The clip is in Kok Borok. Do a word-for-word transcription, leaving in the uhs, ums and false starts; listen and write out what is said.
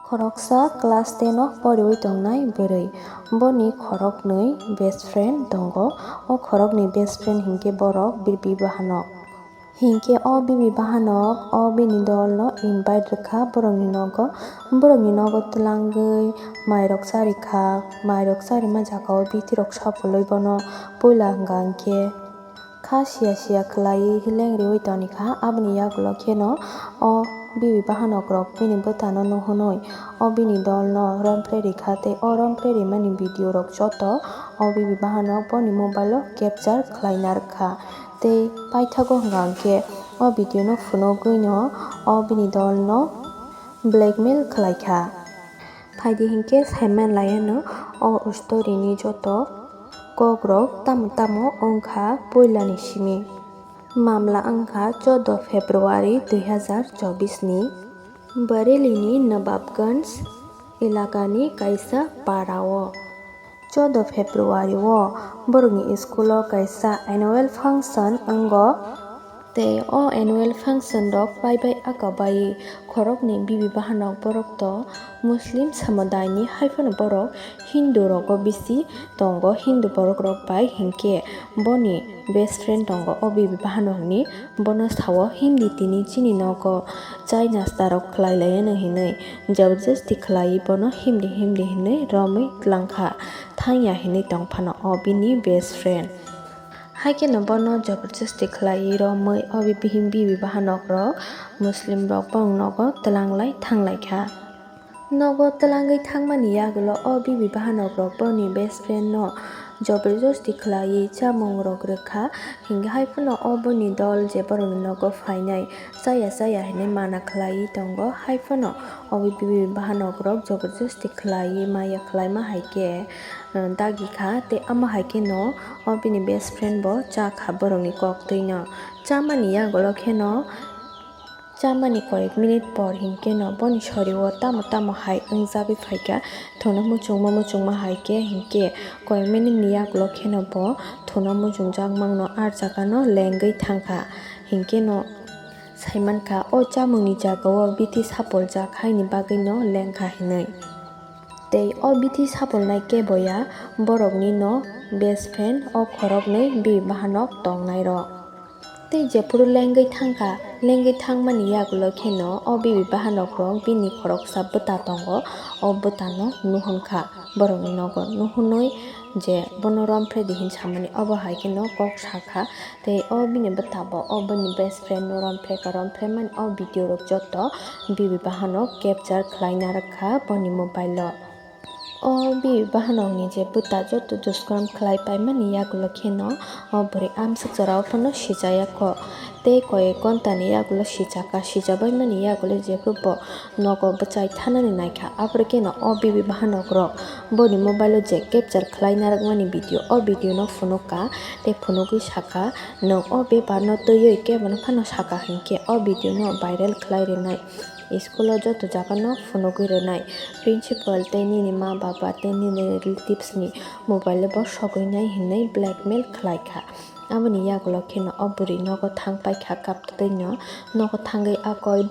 Khoroksa class ten o poriwi tongnai bwrwi, boni khoroknwi best friend tongo. O khoroknwi best friend hinkhe borok bini bibahanok. Hinkhe o bini bibahanok o bini dolno invite rwkha borokni nogo. Borokni nogo twlangwi mairok charikha, mairok charima jagao bitirok sapulwi bono puila hwnka hinkhe kha siya siya khwlaiwi hileng riwi tonikha. Aboni yagulo kheno o bini bibahanokrok bini bwtano nuhunwi o bini dolno rompre rikha tei o rompre rimani video rok joto o bini bibahanok boni mobile o capture khwlaina rwkha. Tei paithago hwnka hinkhe o video no phunugwino o bini dolno blackmail khwlaikha. Phaidi hinkhe saiman laiano o story ni joto kokrok tamo tamo wngkha puilani simi. Mamla wngkha chordo February dui hazar chobbish ni Bareli ni Nawabganj elaka ni kaisa para o. Chordo February o borokni school o kaisa annual function wngo. Tei o annual function rok pai bai aka bai khoroknwi bibi bahanok borok to Muslim samudai ni, hai phano borok Hindu rogo bisi tongo. Hindu borok rok bai hinkhe boni best friend tongo o bibi bahanok ni, bono sao Hindi tini chini nogo chai nasta rok khlai lai ano hinwi jabardasti khlai bono Hindi Hindi hinwi romwi twlang kha, thangya hinwi tong phano o bini best friend. Hai kheno bono jabardasti khlaiwi romwi o bi-, bihim bibi bahanok rok Muslim rok bong nogo twlang lai thang lai kha. Nogo twlangwi thangmani yagulo o bibi bahanok rok boni best friend no jabardasti khlaiwi chamung rok rwkha, hinkhe hai phano o boni dol je borokni nogo phainai chaya chaya hinwi mana khlaiwi tongo, hai phano o bibi bahanok rok jabardasti khlaiwi maya khlaima hai khe dagi kha, tei omo hai kheno o bini best friend bo cha kha borokni kok twi no. Chamani yagulo kheno, chamani koyek minute por hinkhe no boni sori o tamo tamo hai wngjagwi phaikha, thono muchungma muchungma hai khe hinkhe koyek minute ni yagulo kheno bo thono muchungjak mangno ar jaga no lengwi thangkha, hinkhe no saimankha o chamungni jaga o bithi sapoljak haini bagwi no lengkha hinwi. Tei o bithi sapolnai keboya borokni no best friend o khoroknwi bibi bahanok tongnairok. Tei jephuru lengwi thangkha, lengwi thangmani yagulo kheno o bibi bahanokrok bini khoroksa bwta tongo, o bwtano nuhunkha borokni nogo, nuhunwi je bono romphre di hin samani obo hai kheno kok sakha. Tei o bini bwtabo o bini best friend no romphre ka, romphre mani o video rok joto bibi bahano capture khlaina rwkha boni mobile o. O bibi bahanokni je bwta joto duskram khlai paimani yagulo kheno o bwrwi amswk jorao phano sijaya kho. Tei koyek ghonta ni yagulo sijaka, sijabaimani yagulo jephru bo nogo bwchai thanani naikha. Aphuru kheno o bibi bahanok rok boni mobile o je capture khlai narwkmani video, o video no phunukha tei phunugwi sakha, "Nwng o bepar no twiwi kebono phano sakha hinkhe o video no viral khlai rwnai." School o joto jaga no phunugwi rwnai, principal tei nini ma baba tei nini relatives ni mobile o bo sogwi nai hinwi blackmail khlai kha. Aboni yagulo kheno o bwrwi nogo thang pai kha kaptwi no, nogo thangwi a koi